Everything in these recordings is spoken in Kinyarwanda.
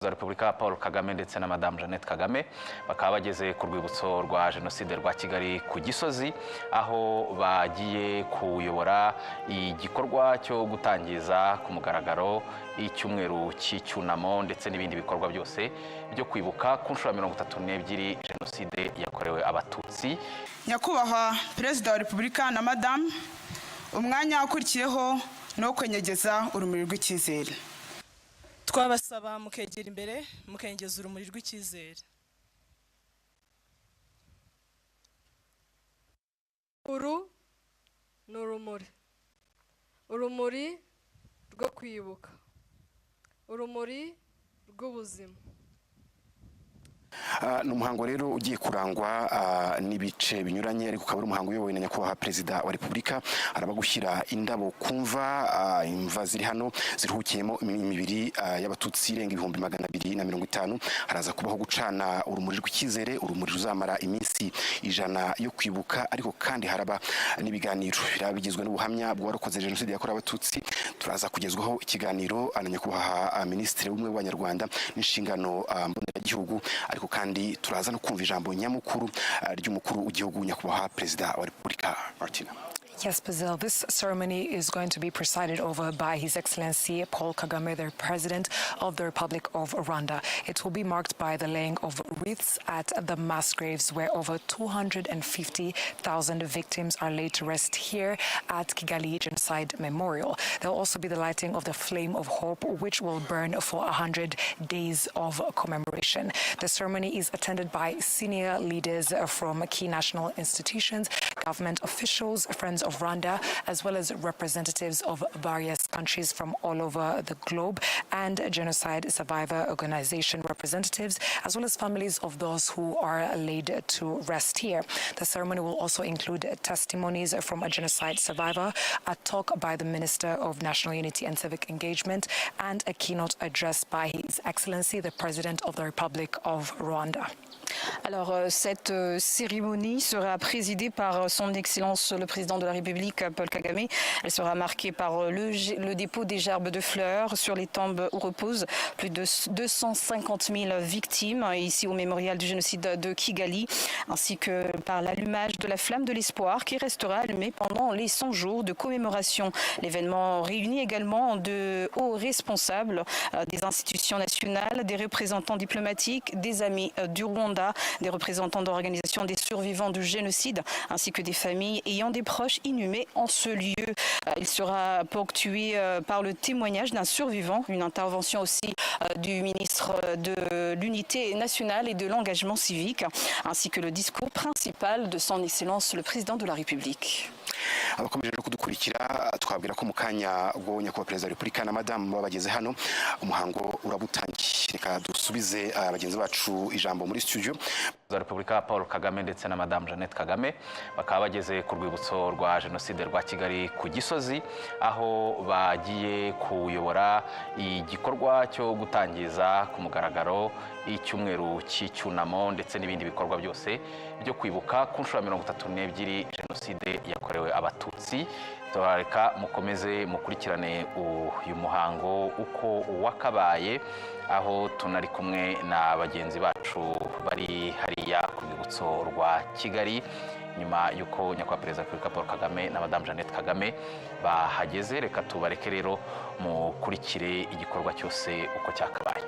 Wa Repubulika Paul Kagame ndetse na Madamu Jeannette Kagame bakaba bageze ku rwibutso rwa Jenoside rwa Kigali ku Gisozi, aho bagiye kuyobora igikorwa cyo gutangiza ku mugaragaro icyumweru cy'icyunamo ndetse n'ibindi bikorwa byose byo kwibuka ku nshuro ya 32 Jenoside yakorewe Abatutsi. Nyakubahwa Perezida wa Repubulika na Madamu, umwanya ukurikiyeho ni uwo kwenyegeza urumuri rw'icyizere. Twabasaba mukegera imbere, mukengeza urumuri rw'icyizere. Uru ni urumuri, urumuri rwo kwibuka, urumuri rw'ubuzima. Ni umuhango rero ugiye kurangwa n'ibice binyuranye, ariko ukaba ari umuhango uyobowe na Nyakubahwa Perezida wa Repubulika. Araba gushyira indabo ku mva, imva ziri hano ziruhukiyemo imibiri y'Abatutsi irenga 250,000. Haraza kubaho gucana urumuri rw'icyizere, urumuri ruzamara iminsi 100 yo kwibuka. Ariko kandi haraba n'ibiganiro biraba bigizwe n'ubuhamya bw'uwarokoze Jenoside yakorewe Abatutsi. Turaza kugezwaho ikiganiro na Nyakubahwa Minisitiri w'Ubumwe bw'Abanyarwanda n'Inshingano Mboneragihugu. Ariko kandi turaza no kumva ijambo nyamukuru ry'umukuru w'igihugu, Nyakubahwa Perezida wa Repubulika, Martina. Yes, Basil, this ceremony is going to be presided over by His Excellency Paul Kagame, the President of the Republic of Rwanda. It will be marked by the laying of wreaths at the mass graves where over 250,000 victims are laid to rest here at Kigali Genocide Memorial. There will also be the lighting of the Flame of Hope, which will burn for 100 days of commemoration. The ceremony is attended by senior leaders from key national institutions, government officials, friends of Rwanda, as well as representatives of various countries from all over the globe, and genocide survivor organization representatives, as well as families of those who are laid to rest here. The ceremony will also include testimonies from a genocide survivor, a talk by the Minister of National Unity and Civic Engagement, and a keynote address by His Excellency, the President of the Republic of Rwanda. Alors, cette cérémonie sera présidée par Son Excellence le Président de la République, Paul Kagame. Elle sera marquée par le dépôt des gerbes de fleurs sur les tombes où reposent plus de 250 000 victimes, ici au mémorial du génocide de Kigali, ainsi que par l'allumage de la flamme de l'espoir qui restera allumée pendant les 100 jours de commémoration. L'événement réunit également de hauts responsables des institutions nationales, des représentants diplomatiques, des amis du Rwanda, des représentants d'organisations des survivants du génocide, ainsi que des familles ayant des proches inhumés en ce lieu. Il sera ponctué par le témoignage d'un survivant, une intervention aussi du ministre de l'Unité nationale et de l'Engagement civique, ainsi que le discours principal de Son Excellence le Président de la République. Abakomeje no kudukurikira, twabwira ko mu kanya ubwo Nyakubahwa Perezida wa Repubulika na Madamu baba bageze hano, umuhango urabutangiye. Reka dusubize bagenzi bacu ijambo muri studio. Wa Repubulika Paul Kagame ndetse na Madamu Jeannette Kagame bakaba bageze ku rwibutso rwa Jenoside rwa Kigali ku Gisozi, aho bagiye kuyobora igikorwa cyo gutangiza ku mugaragaro icyumweru cy'icyunamo ndetse n'ibindi bikorwa byose byo kwibuka ku nshuro ya 32 Jenoside yakorewe Abatutsi. Turareka mukomeze mukurikirane uyu muhango uko wakabaye, aho tunari kumwe na bagenzi bacu bari hariya ku rwibutso rwa Kigali. Nyuma y'uko Nyakubahwa Perezida wa Repubulika Paul Kagame na Madamu Jeannette Kagame bahageze, reka tubareke rero mukurikire igikorwa cyose uko cyakabaye.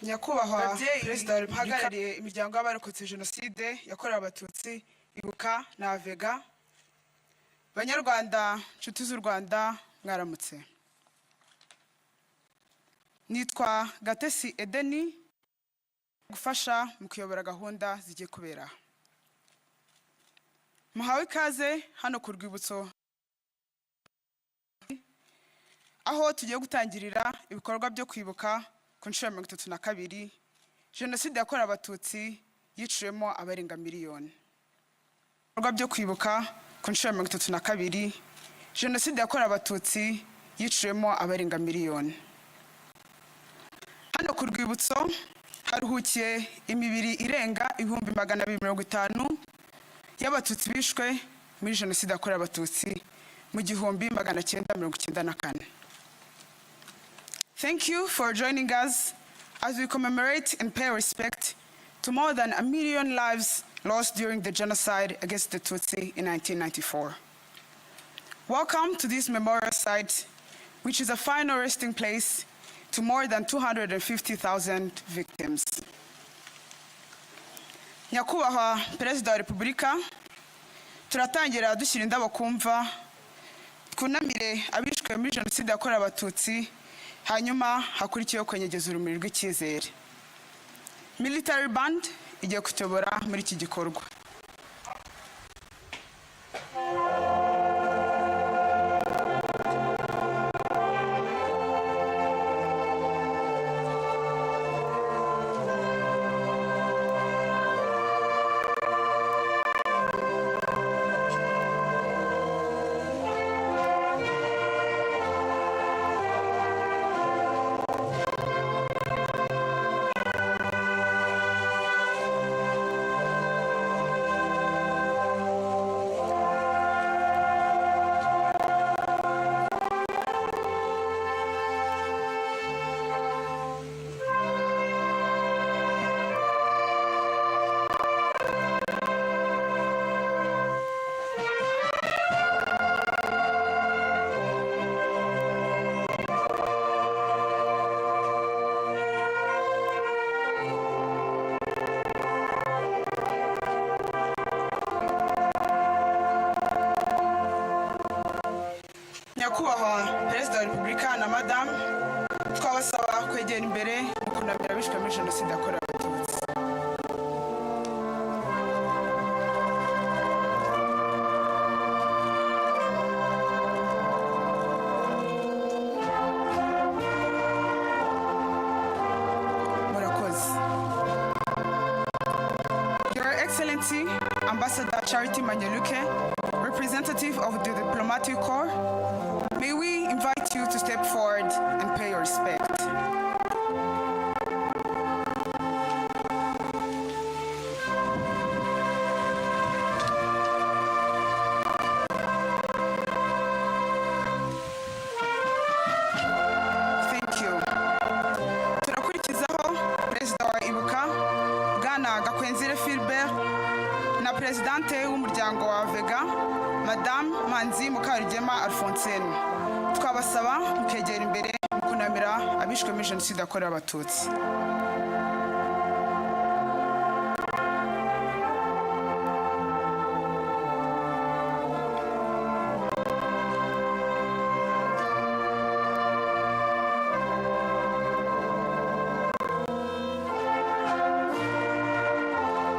Nyakubahwa Perezida wa Repubulika, uhagarariye imiryango y'abarokotse Jenoside yakorewe Abatutsi, Ibuka na AVEGA, Banyarwanda, nshuti z'u Rwanda, mwaramutse. Nitwa Gatesi Edeni, gufasha mu kuyobora gahunda zigiye kubera aha. Muhawe ikaze hano ku rwibutso, aho tugiye gutangirira ibikorwa byo kwibuka ku nshuro ya 32 Jenoside yakorewe Abatutsi yiciwemo abarenga miliyoni. Ibikorwa byo kwibuka ku nshuro ya 32 Jenoside yakorewe Abatutsi yiciwemo abarenga miliyoni. Hano ku rwibutso haruhukiye imibiri irenga 250,000 y'Abatutsi bishwe muri Jenoside yakorewe Abatutsi mu 1994. Thank you for joining us as we commemorate and pay respect to more than a million lives lost during the genocide against the Tutsi in 1994. Welcome to this memorial site, which is a final resting place to more than 250,000 victims. Nyakubahwa Perezida wa Repubulika, turatangira dushyira indabo ku mva, twunamire abishwe muri Jenoside yakorewe Abatutsi, hanyuma hakurikiyeho kwenyegeza urumuri rw'icyizere. Military Band igiye kutuyobora muri iki gikorwa. Nyakubahwa Perezida wa Repubulika na Madamu, twabasaba kwegera imbere mu kunamira abishwe muri Jenoside yakorewe Abatutsi. Murakoze. Your Excellency, Ambassador Charity Manyeluke, representative of the Diplomatic Corps, may we invite you to step forward and pay your respect. Thank you. Turakurikizaho Perezida wa Ibuka, Bwana Gakwenzire Philbert, na Perezidante w'umuryango wa AVEGA, Madamu Manzi Mukarugema Alphonsine. Twabasaba mukegera imbere mu kunamira abishwe muri Jenoside yakorewe Abatutsi.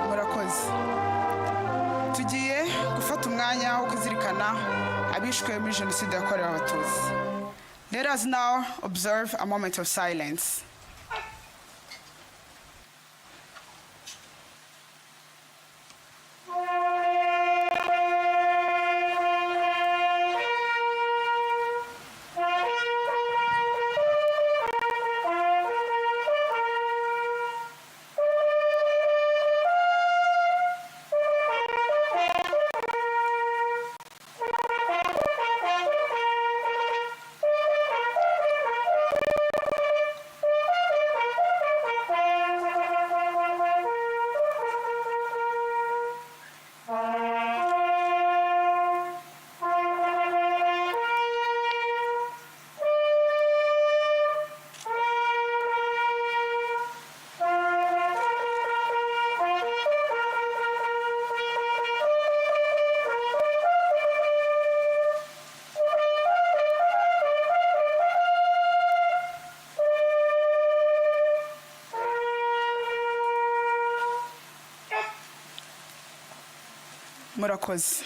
Murakoze. Tugiye gufata umwanya wo kuzirikana abishwe muri Jenoside yakorewe Abatutsi. Let us now observe a moment of silence. Murakoze.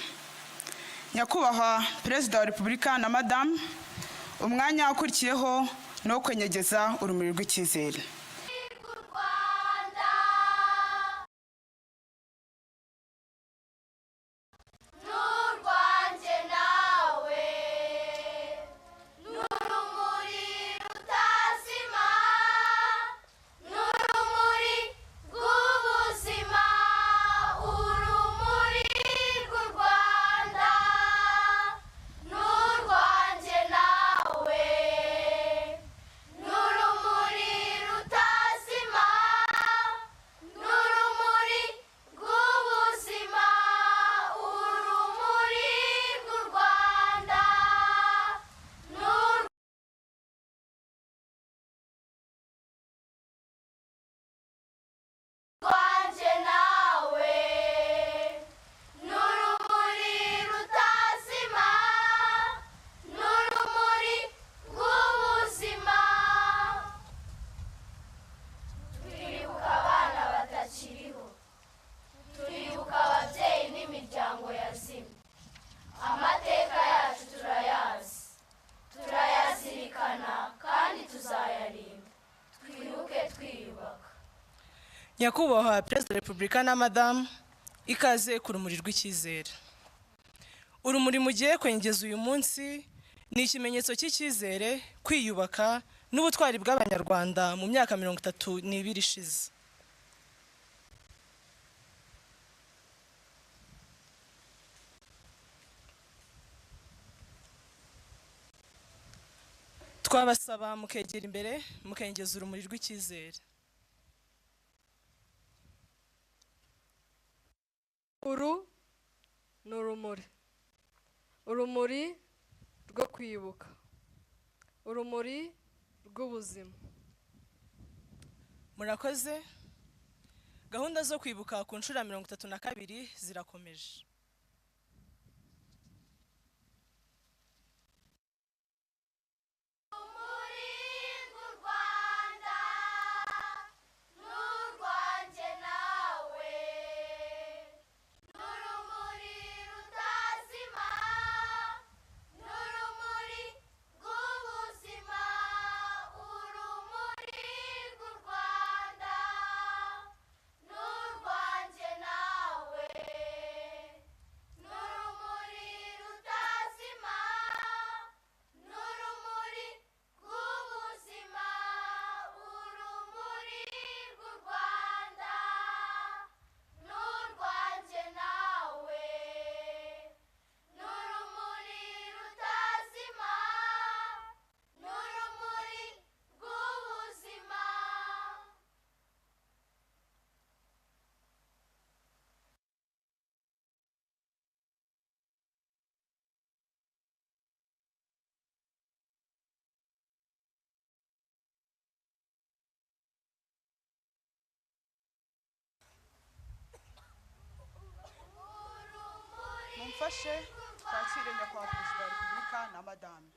Nyakubahwa Perezida wa Repubulika na Madamu, umwanya ukurikiyeho ni uwo kwenyegeza urumuri rw'icyizere. Nyakubahwa Perezida wa Repubulika na Madamu, ikaze ku rumuri rw'icyizere. Urumuri mugiye kwengeza uyu munsi ni ikimenyetso cy'icyizere, kwiyubaka n'ubutwari bw'Abanyarwanda mu myaka 32 ishize. Twabasaba mukegera imbere mukengeza urumuri rw'icyizere. Uru ni urumuri, urumuri rwo kwibuka, urumuri rw'ubuzima. Murakoze. Gahunda zo kwibuka ku nshuro ya 32 zirakomeje. Mumfashe twakire Nyakubahwa Perezida wa Repubulika na Madamu.